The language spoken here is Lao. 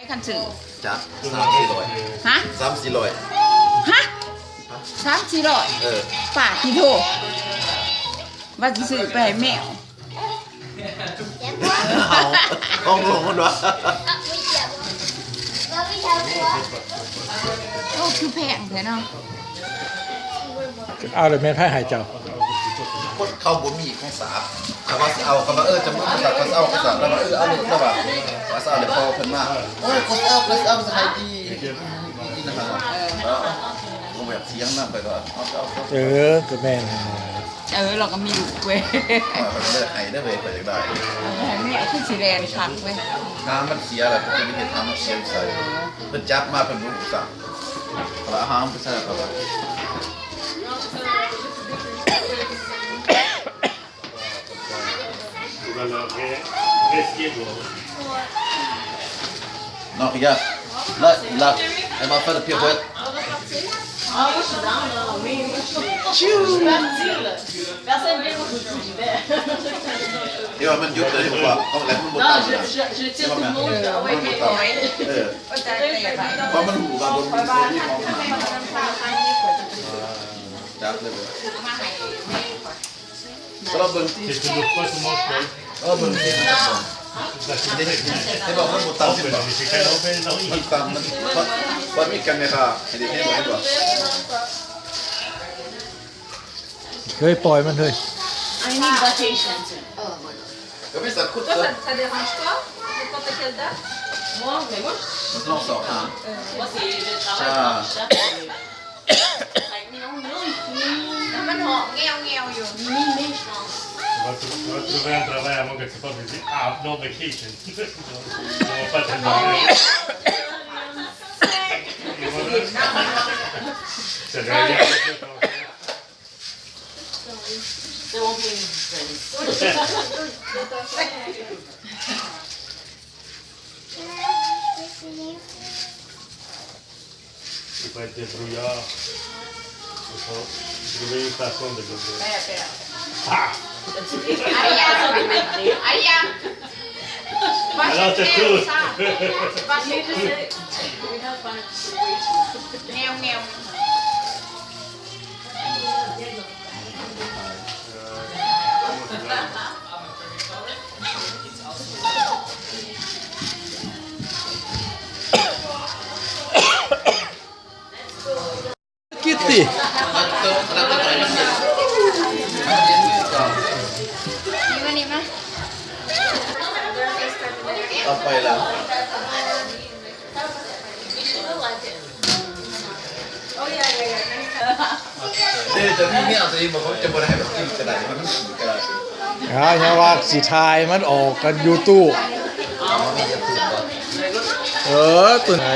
ຄັນຊື້ ຈັກ ສາມສີ່ຮ້ອຍ ຮະ ສາມສີ່ຮ້ອຍ ຮະ ສາມສີ່ຮ້ອຍ ເອີ ປາດຕິໂທ ວ່າຊິຊື້ໄປໃຫ້ແມວ ເອົາ ຂອງຫຼວງມັນວ່າ ໂອ້ ຄືແພງແທ້ເນາະ. ເອົາແລ້ວແມ່ນໃຜໃຫ້ເຈົ້າ? ຄົນເຂົາບໍ່ມີຂອງສາກ ເຂົາວ່າຊິເອົາ ເຂົາວ່າ ເອີ ຈຳນວນຂອງສາກ ເຂົາຊິເອົາຂອງສາກ ລາວວ່າ ເອີ ເອົາໂລດ ລາວວ່າ ວ່າຊິເອົາ ແລ້ວພໍ່ເພິ່ນມາ ໂອ້ຍ ຂ້ອຍຊິເອົາ ຂ້ອຍຊິເອົາ ສະບາຍດີ ນີ້ນະ ເອີ ບໍ່ຢາກຖຽງນຳ ຂ້ອຍກໍເອົາ ເອົາ ເອີ ກໍແມ່ນ ເອີ ລາວກໍມີລູກເວີຍ ຂ້ອຍກໍເລີຍໃຫ້ເດີເວີຍ ຂ້ອຍຢາກໄດ້ ແມ່ຄືຊິແລ່ນຄັກເວີຍ ຫາມັນເສຍແລ້ວ ເພິ່ນຈະໄປເຮັດຫາມັນເສຍຢູ່ໃສ ເພິ່ນຈັບມາ ເພິ່ນບໍ່ຮູ້ຊ້ຳ. ເອົາອາຫານໄປໃສ່ເຂົາ Non, regarde. Là, là, elle va faire le pirouette. Ah, moi, je suis down, là. Oui, moi, je suis, je suis partie, là. Personne vient, moi, je suis, j'y vais. Et on va mettre du temps, quoi. Comme la boule de temps, là. Non, je, je, je tire tout le monde. Ouais, ouais, ouais. ເອີ ເພາະມັນຮູ້ວ່າບໍ່ມີ ບໍ່ມີຂອງຂະໜາດນັ້ນ ຈັກເລີຍ ເອີ ເບິ່ງ ເອີ ເບິ່ງ ເຫັນບໍ່ ມັນບໍ່ຕຳ ມັນຕຳ ມັນ ມັນມີກາເມຣາ ເຫັນບໍ່ ເຫັນບໍ່? ເຮີຍ ປ່ອຍມັນເຮີຍ I need vacation. Oh my god. Toi, ça, ça dérange pas ? N'importe quelle date ? Moi, mais moi, je... Maintenant, on sort, hein. Euh, moi, c'est, je travaille comme chef, et, like, non, non, il finit ມັນຮ້ອງແງວໆຢູ່ mi-mai, je pense. Tu vas trou-, tu vas trouver un travail avant que tu partes ici. Ah, no vacation. On va pas te demander. Et voilà. Ça doit être... They won't be any friends. Il faut être débrouillard. Il faut trouver une façon de débrouiller. Ah! Alors, c'est tout. Kitty. ເດ້ ຈະມີແນວຕົວເອງບໍ່ ເຂົາຈະບໍ່ໄດ້ໃຫ້ແບບກິນກໍໄດ້ ມັນກິນກໍໄດ້ ອ່າ ເຮົາວ່າຊິຖ່າຍມັນອອກກັນຢູທູບ ເອີ ຕົວໃດ